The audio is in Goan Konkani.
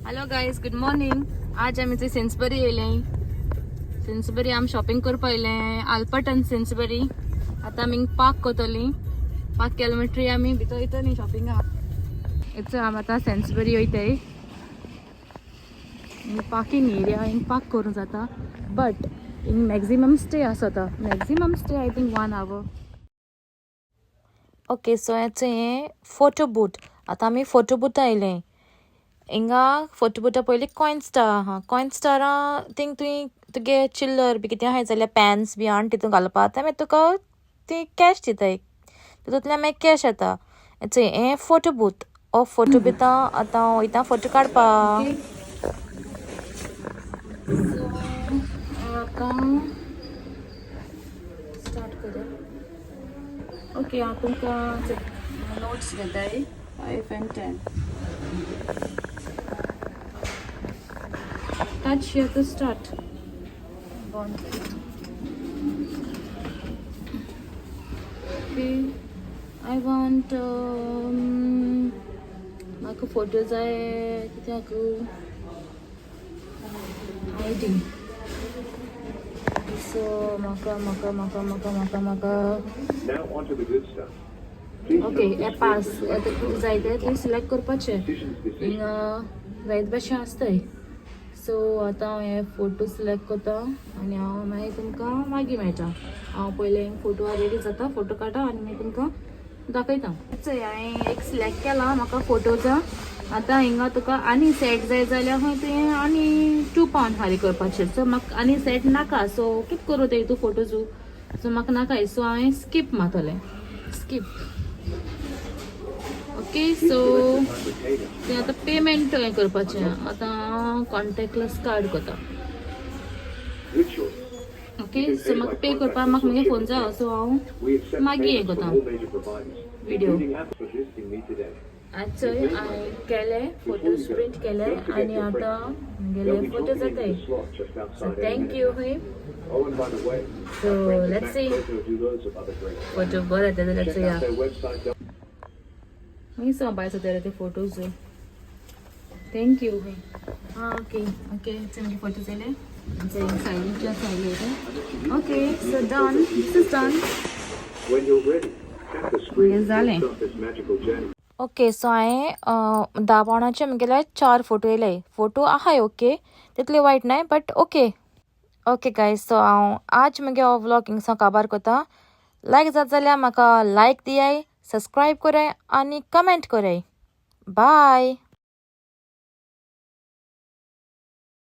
Hello guys, good morning. आज आमी थंय सेन्सबरी येयले. सेन्सबरी आमी शॉपिंग करपा येयले, आल्पर्टन सेन्सबरी. आतां आमी पार्क करतली. पार्क केले म्हणटरी आमी भितर वयतली शॉपिंगाक. It's आमी आतां सेन्सबरी वयताय. पार्किंग एरिया, हिंग पार्क करूं जाता, बट हिंग मॅक्झिमम स्टे आसता. Maximum stay I think one hour. Okay, so हें हें फोटो बूथ. आतां आमी फोटो बुथा येयले. हिंगा फोटो बुथा पयलीं कॉयन स्टार आहा. कॉयन स्टारा थिंग तुवें तुगे चिल्लर बी कितें आहाय जाल्यार पॅन्स बी हाडून तितून घालपा जाता. मागीर तुका ती कॅश दिताय, तितूंतल्यान मागीर कॅश येता. चोय, हें फोटो बूथ. हो फोटो बिता आतां वयता फोटो काडपा. सो आतां स्टार्ट करूया. ओके, हांव तुमकां नोट्स घेताय. 5 and 10. Touch here to start. One. Okay, I want म्हाका फोटो जाय कित्याक I D. सो म्हाका म्हाका म्हाका म्हाका म्हाका म्हाका Now onto the good stuff. Please okay, note the हे पास screen आतां तुका जाय ते तुवें सिलेक्ट करपाचें. Decisions decision. हिंगा जायत भाशेन आसताय. सो आतां हांव हे फोटो सिलेक्ट करता आनी हांव मागीर तुमकां मागीर मेळटा. हांव पयलें फोटो रेडी जाता, फोटो काडटा आनी मागीर तुमकां दाखयता. चोय, हांवें एक सिलेक्ट केला म्हाका फोटोजा. आतां हिंगा तुका आनी सेट जाय जाल्यार खंय तुवें आनी 2 पावंड फारीक करपाचें. सो म्हाका आनी सेट नाका. सो कितें करूं तें हितू फोटोजू? सो म्हाका नाका, सो हांवें स्कीप मारतलें, skip. Okay, so Please select the type of payment. तें आतां पेमेंट हें करपाचें. आतां हांव कॉन्टेक्टलेस कार्ड करता. Good choice. Okay, सो म्हाका पे करपाक म्हाका मुगे फोन जाय, सो हांव We accept मागीर हें payments करता from all major providers, video. Including Apple for visiting me today. आज चोय, हांवें केले फोटोज प्रिंट केले आनी आतां मुगेले They'll be photo dropping into जाताय. The slot just so outside any thank minute you now. खंय. Oh, and by the way, So, our friends at let's Mac see. Photo do loads of other great stuff. Photo बरें येता जाल्यार Check चोया. Out their website. मागीर सांबाळ जाता ते फोटोज. Thank you खंय. आं, ओके ओके, चल, मागीर फोटो जाले सायडीच्या सायडीर. Okay, so done, this is done. When you're ready, tap the screen Yes, to darling. Start this magical journey. Okay, so हांवें 10 पावंडाचे म्हगेले चार फोटो येयले. फोटो आहाय ओके, तितले वायट नाय, but okay. Okay guys, so हांव आज मुगे हो व्लॉग हिंगसावन काबार करता. लायक जात जाल्यार म्हाका लायक दियाय, सबस्क्रायब कराय आनी कमेंट कराय. बाय.